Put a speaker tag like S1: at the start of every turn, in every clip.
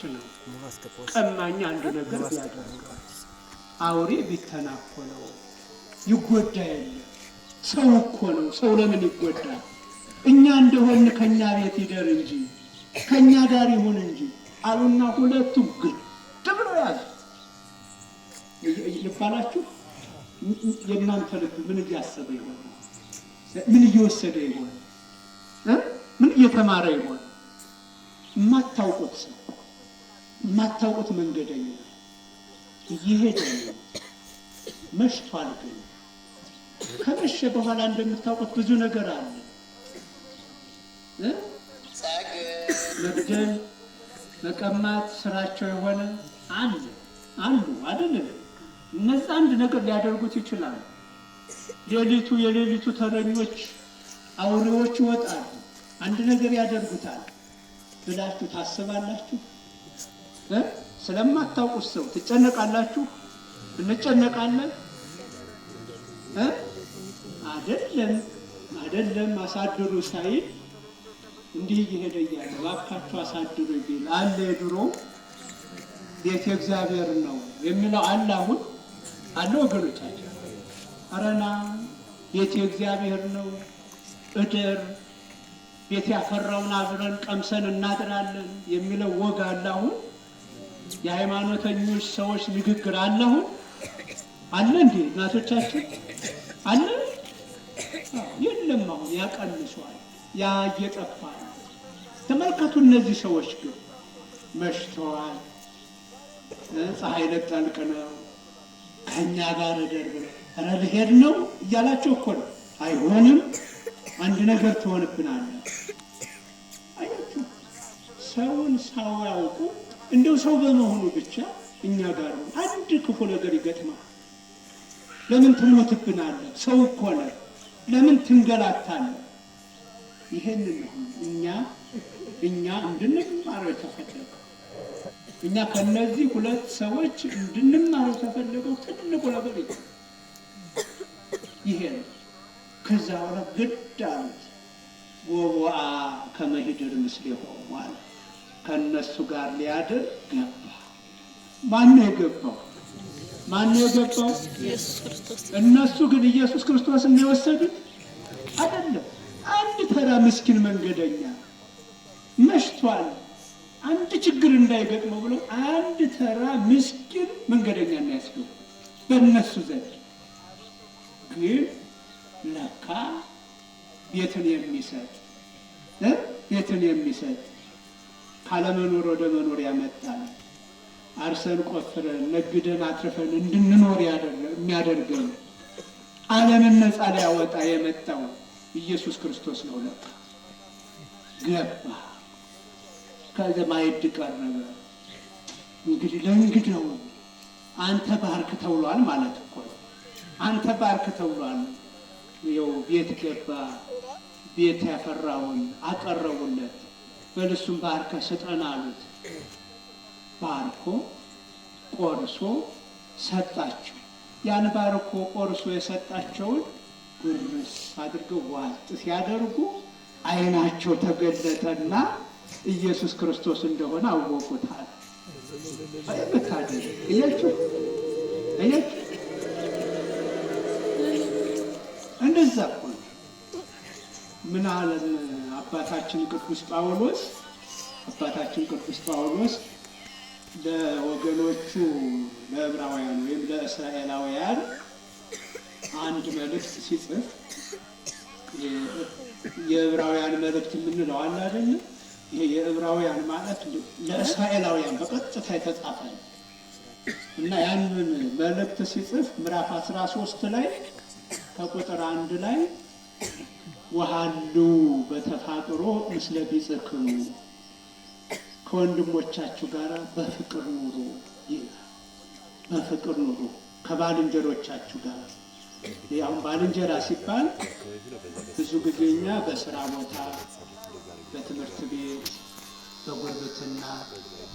S1: ነው። ቀማኛ አንድ ነገር ቢያደርገው፣ አውሬ ቢተናኮለው ይጎዳ የለ? ሰው እኮ ነው። ሰው ለምን ይጎዳል? እኛ እንደሆን ከኛ ቤት ይደር እንጂ፣ ከኛ ጋር ይሁን እንጂ አሉና ሁለቱ ግድ ብለው ያዙ። ልባላችሁ የእናንተ ልብ ምን እያሰበ ይሆን? ምን እየወሰደ ይሆን? ምን እየተማረ ይሆን? የማታውቁት ሰው፣ የማታውቁት መንገደኛ እየሄደ ነው። መሽቷል። ግን ከመሸ በኋላ እንደምታውቁት ብዙ ነገር አለ። መግደል፣ መቀማት ስራቸው የሆነ አለ አሉ አይደለም። እነዛ አንድ ነገር ሊያደርጉት ይችላሉ። ሌሊቱ የሌሊቱ ተረኞች አውሬዎች ይወጣሉ፣ አንድ ነገር ያደርጉታል ብላችሁ ታስባላችሁ? ስለማታውቁት ሰው ትጨነቃላችሁ? እንጨነቃለን? አይደለም፣ አይደለም። አሳድሩ ሳይል እንዲህ እየሄደ እያለ እባካችሁ አሳድሩ ቢል አለ። የድሮ ቤት የእግዚአብሔር ነው የሚለው አለ። አሁን አለ ወገኖቻችን። አረና ቤት የእግዚአብሔር ነው፣ እደር፣ ቤት ያፈራውን አብረን ቀምሰን እናድራለን የሚለው ወግ አለ። አሁን የሃይማኖተኞች ሰዎች ንግግር አለ። አሁን አለ እንዴ እናቶቻችን? አለ? የለም። አሁን ያቀንሷል። ያ እየጠፋ ነው። ተመልከቱ። እነዚህ ሰዎች ግን መሽተዋል። ፀሐይ ልጠልቅ ነው። ከእኛ ጋር እደር ብለው ኧረ ልሄድ ነው እያላቸው እኮ ነው። አይሆንም፣ አንድ ነገር ትሆንብናለህ። አያችሁ፣ ሰውን ሳያውቁ እንደው ሰው በመሆኑ ብቻ እኛ ጋር አንድ ክፉ ነገር ይገጥማል። ለምን ትሞትብናለህ? ሰው እኮ ነህ። ለምን ትንገላታለህ? ይሄንን ነው እኛ እንድንማረው የተፈለገው። እኛ ከነዚህ ሁለት ሰዎች እንድንማረው የተፈለገው ትልቁ ነገር ይሄ ነው። ከዛ በኋላ ግድ አሉት። ወቦአ ከመ ሂድር ምስሌሆሙ አለ። ከእነሱ ጋር ሊያድር ገባ። ማነው የገባው? ማነው የገባው? እነሱ ግን ኢየሱስ ክርስቶስን ነው የወሰዱት? አይደለም። አንድ ተራ ምስኪን መንገደኛ መሽቷል፣ አንድ ችግር እንዳይገጥመው ብለው አንድ ተራ ምስኪን መንገደኛ ነው ያስገቡ በእነሱ ዘንድ። ግን ለካ ቤትን የሚሰጥ፣ ቤትን የሚሰጥ፣ ካለመኖር ወደ መኖር ያመጣል፣ አርሰን ቆፍረን ነግደን አትርፈን እንድንኖር የሚያደርገን፣ ዓለምን ነፃ ሊያወጣ የመጣው ኢየሱስ ክርስቶስ ነው። ለካ ገባ። ከዚያ ማዕድ ቀረበ። እንግዲህ ለእንግዳው አንተ ባርክ ተብሏል ማለት እኮ ነው። አንተ ባርክ ተብሏል። ይኸው ቤት ገባ። ቤት ያፈራውን አቀረቡለት። በልሱም ባርከ ስጠን አሉት። ባርኮ ቆርሶ ሰጣቸው። ያን ባርኮ ቆርሶ የሰጣቸውን ጉርስ አድርገው ዋጥ ሲያደርጉ ዓይናቸው ተገለጠና ኢየሱስ ክርስቶስ እንደሆነ አወቁታል። መታደል እያችሁ እያችሁ እንደዛ እኮ ነው። ምን አለን አባታችን ቅዱስ ጳውሎስ? አባታችን ቅዱስ ጳውሎስ ለወገኖቹ ለዕብራውያን ወይም ለእስራኤላውያን አንድ መልእክት ሲጽፍ፣ የዕብራውያን መልእክት የምንለው አለ አይደለ? ይሄ የዕብራውያን ማለት ለእስራኤላውያን በቀጥታ የተጻፈ ነው። እና ያንን መልእክት ሲጽፍ ምዕራፍ 13 ላይ ከቁጥር 1 ላይ ወሃሉ በተፋቅሮ ምስለ ቢጽክሙ፣ ከወንድሞቻችሁ ጋር በፍቅር ኑሩ ይላል። በፍቅር ኑሩ ከባልንጀሮቻችሁ ጋር። አሁን ባልንጀራ ሲባል ብዙ ጊዜ እኛ በስራ ቦታ፣ በትምህርት ቤት፣ በጉርብትና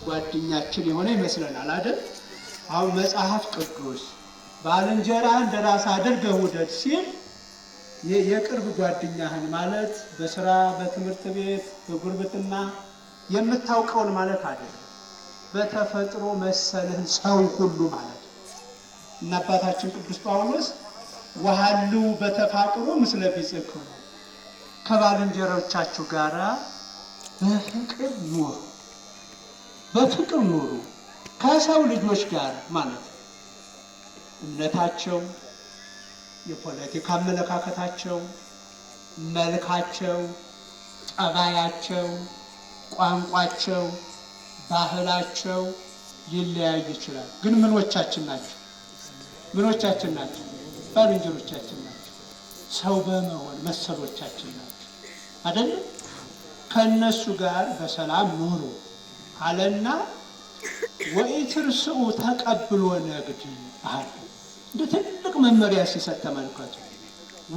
S1: ጓደኛችን የሆነ ይመስለናል አይደል? አሁን መጽሐፍ ቅዱስ ባልንጀራ እንደ ራስህ አድርገህ ውደድ ሲል የቅርብ ጓደኛህን ማለት በስራ፣ በትምህርት ቤት፣ በጉርብትና የምታውቀውን ማለት አይደለም። በተፈጥሮ መሰልህን ሰው ሁሉ ማለት ነው። እና አባታችን ቅዱስ ጳውሎስ ወሀልዉ በተፋቅሮ ምስለ ቢጽክሙ፣ ከባልንጀሮቻችሁ ጋራ በፍቅር ኑሩ፣ በፍቅር ኑሩ ከሰው ልጆች ጋር ማለት ነው። እምነታቸው፣ የፖለቲካ አመለካከታቸው፣ መልካቸው፣ ጠባያቸው፣ ቋንቋቸው፣ ባህላቸው ሊለያይ ይችላል። ግን ምኖቻችን ናቸው? ምኖቻችን ናቸው? ባልንጀሮቻችን ናቸው። ሰው በመሆን መሰሎቻችን ናቸው አይደለም? ከእነሱ ጋር በሰላም ኑሩ አለና ወኢትርስዑ ተቀብሎ ነግድ አለ። እንደ ትልቅ መመሪያ ሲሰጥ ተመልከቱ።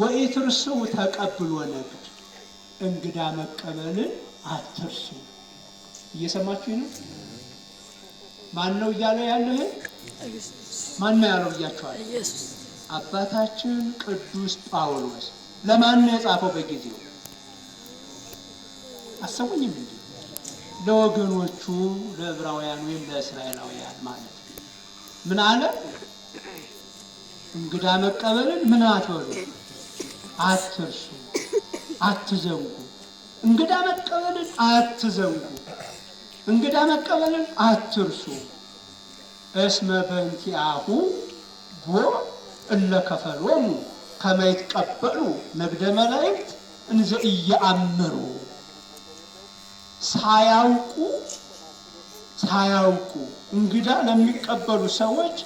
S1: ወኢትርስዑ ተቀብሎ ነግድ፣ እንግዳ መቀበልን አትርሱ። እየሰማችሁ ነው? ማን ነው እያለ ያለህ? ማን ነው ያለው ብያችኋል? አባታችን ቅዱስ ጳውሎስ። ለማን ነው የጻፈው? በጊዜው አሰቡኝም እንዴ? ለወገኖቹ ለዕብራውያን ወይም ለእስራኤላውያን ማለት ነው። ምን አለ? እንግዳ መቀበልን ምን አትበሉ፣ አትርሱ፣ አትዘንጉ። እንግዳ መቀበልን አትዘንጉ፣ እንግዳ መቀበልን አትርሱ። እስመ በእንቲአሁ ቦ እለ ከፈሎሙ ከመ ይትቀበሉ ነግደ መላእክት እንዘ ኢየአምሩ። ሳያውቁ ሳያውቁ እንግዳ ለሚቀበሉ ሰዎች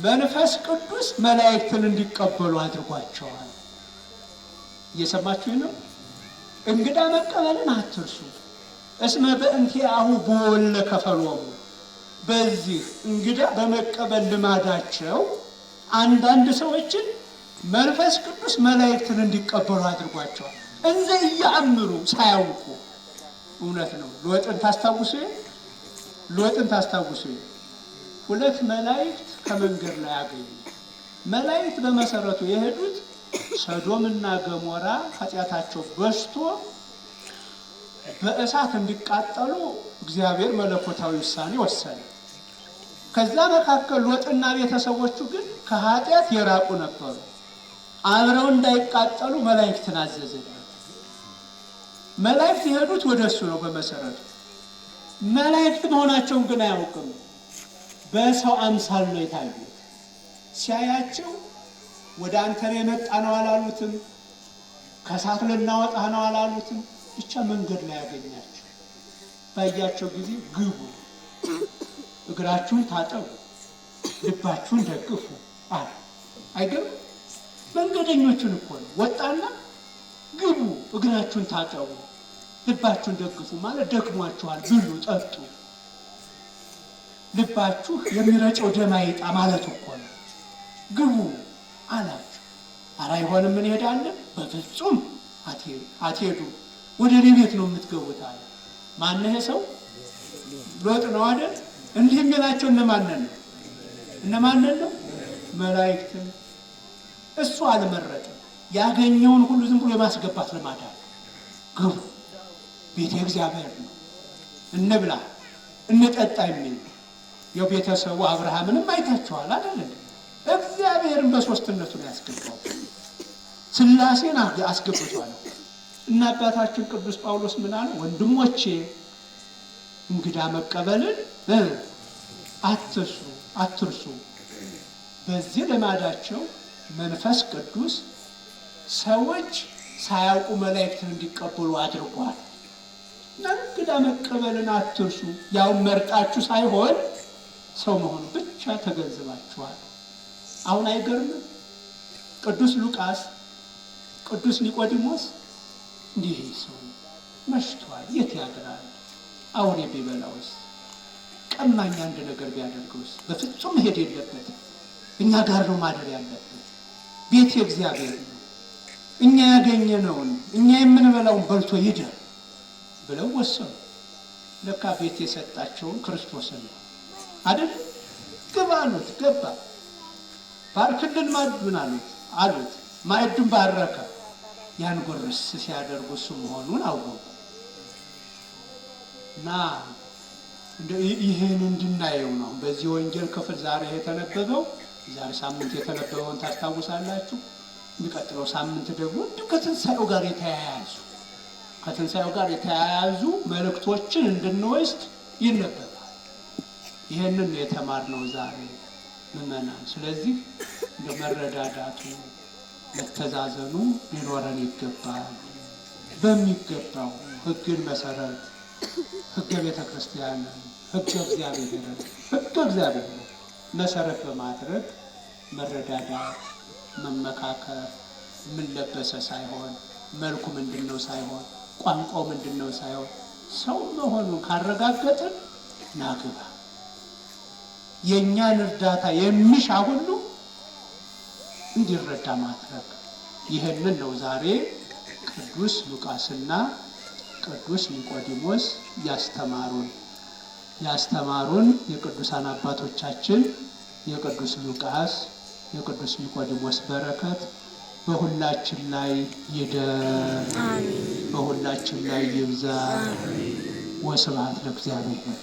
S1: መንፈስ ቅዱስ መላእክትን እንዲቀበሉ አድርጓቸዋል። እየሰማችሁ ነው? እንግዳ መቀበልን አትርሱ። እስመ በእንቲአሁ ቦለ ከፈሎሙ፣ በዚህ እንግዳ በመቀበል ልማዳቸው አንዳንድ ሰዎችን መንፈስ ቅዱስ መላእክትን እንዲቀበሉ አድርጓቸዋል። እንዘ ኢየአምሩ፣ ሳያውቁ። እውነት ነው። ሎጥን ታስታውሱ? ሎጥን ታስታውሱ? ሁለት መላእክት ከመንገድ ላይ አገኙ። መላእክት በመሰረቱ የሄዱት ሰዶምና ገሞራ ኃጢአታቸው በዝቶ በእሳት እንዲቃጠሉ እግዚአብሔር መለኮታዊ ውሳኔ ወሰነ። ከዛ መካከል ሎጥና ቤተሰቦቹ ግን ከኃጢአት የራቁ ነበሩ። አብረው እንዳይቃጠሉ መላእክትን አዘዘለት። መላእክት የሄዱት ወደ እሱ ነው በመሰረቱ። መላእክት መሆናቸውን ግን አያውቅም። በሰው አምሳል ነው የታዩት። ሲያያቸው ወደ አንተ ነው የመጣ ነው አላሉትም። ከእሳት ልናወጣህ ነው አላሉትም። ብቻ መንገድ ላይ ያገኛቸው። ባያቸው ጊዜ ግቡ፣ እግራችሁን ታጠቡ፣ ልባችሁን ደግፉ አለ። አይገርም? መንገደኞቹን እኮ ነው። ወጣና ግቡ፣ እግራችሁን ታጠቡ፣ ልባችሁን ደግፉ ማለት ደክሟችኋል፣ ብሉ፣ ጠጡ፣ ልባችሁ የሚረጨው ደም አይጣ ማለት እኮ ነው። ግቡ አላችሁ። ኧረ አይሆንም፣ እንሄዳለን። በፍጹም አትሄዱም፣ ወደ እኔ ቤት ነው የምትገቡት አለ። ማነህ ሰው? ሎጥ ነው አይደል? እንዲህ የሚላቸው እነማንን ነው? እነማንን ነው? መላእክትን። እሱ አልመረጥም። ያገኘውን ሁሉ ዝም ብሎ የማስገባት ልማድ አለ። ግቡ፣ ቤተ እግዚአብሔር ነው፣ እንብላ፣ እንጠጣ የሚል ነው። የቤተሰቡ አብርሃምንም አይታችኋል አይደል? እግዚአብሔርን በሶስትነቱ ነው ያስገባው። ሥላሴን አስገብቷል። እና አባታችን ቅዱስ ጳውሎስ ምን አለ? ወንድሞቼ እንግዳ መቀበልን አትርሱ አትርሱ። በዚህ ልማዳቸው መንፈስ ቅዱስ ሰዎች ሳያውቁ መላእክትን እንዲቀበሉ አድርጓል። እና እንግዳ መቀበልን አትርሱ፣ ያው መርጣችሁ ሳይሆን ሰው መሆኑ ብቻ ተገንዝባችኋል። አሁን አይገርምም? ቅዱስ ሉቃስ፣ ቅዱስ ኒቆዲሞስ እንዲህ ሰው መሽቷል፣ የት ያድራል? አውሬ ቢበላውስ? ቀማኛ አንድ ነገር ቢያደርገውስ? በፍጹም መሄድ የለበትም። እኛ ጋር ነው ማደር ያለበት። ቤት የእግዚአብሔር ነው። እኛ ያገኘነውን እኛ የምንበላውን በልቶ ይደር ብለው ወሰኑ። ለካ ቤት የሰጣቸውን ክርስቶስን ነው አይደል? ግባ አሉት፣ ገባ። ባርክልን ማዕዱን አሉት አሉት። ማዕዱን ባረከ። ያን ጎርስ ሲያደርጉ እሱ መሆኑን አወቁ። እና ይህን እንድናየው ነው። በዚህ ወንጌል ክፍል ዛሬ የተነበበው፣ ዛሬ ሳምንት የተነበበውን ታስታውሳላችሁ። የሚቀጥለው ሳምንት ደግሞ እንዲሁ ከትንሣኤው ጋር የተያያዙ መልእክቶችን እንድንወስድ ይነበባል። ይህንን የተማርነው ዛሬ ምዕመናን። ስለዚህ እንደ መረዳዳቱ መተዛዘኑ ሊኖረን ይገባል። በሚገባው ሕግን መሰረት፣ ሕገ ቤተ ክርስቲያንን፣ ሕገ እግዚአብሔርን መሰረት በማድረግ መረዳዳት፣ መመካከር፣ ምን ለበሰ ሳይሆን፣ መልኩ ምንድን ነው ሳይሆን፣ ቋንቋው ምንድን ነው ሳይሆን፣ ሰው መሆኑን ካረጋገጥን ናግባ። የእኛን እርዳታ የሚሻ ሁሉ እንዲረዳ ማድረግ። ይህንን ነው ዛሬ ቅዱስ ሉቃስና ቅዱስ ኒቆዲሞስ ያስተማሩን። የቅዱሳን አባቶቻችን የቅዱስ ሉቃስ፣ የቅዱስ ኒቆዲሞስ በረከት በሁላችን ላይ ይደር፣ በሁላችን ላይ ይብዛ። ወስብሐት ለእግዚአብሔር።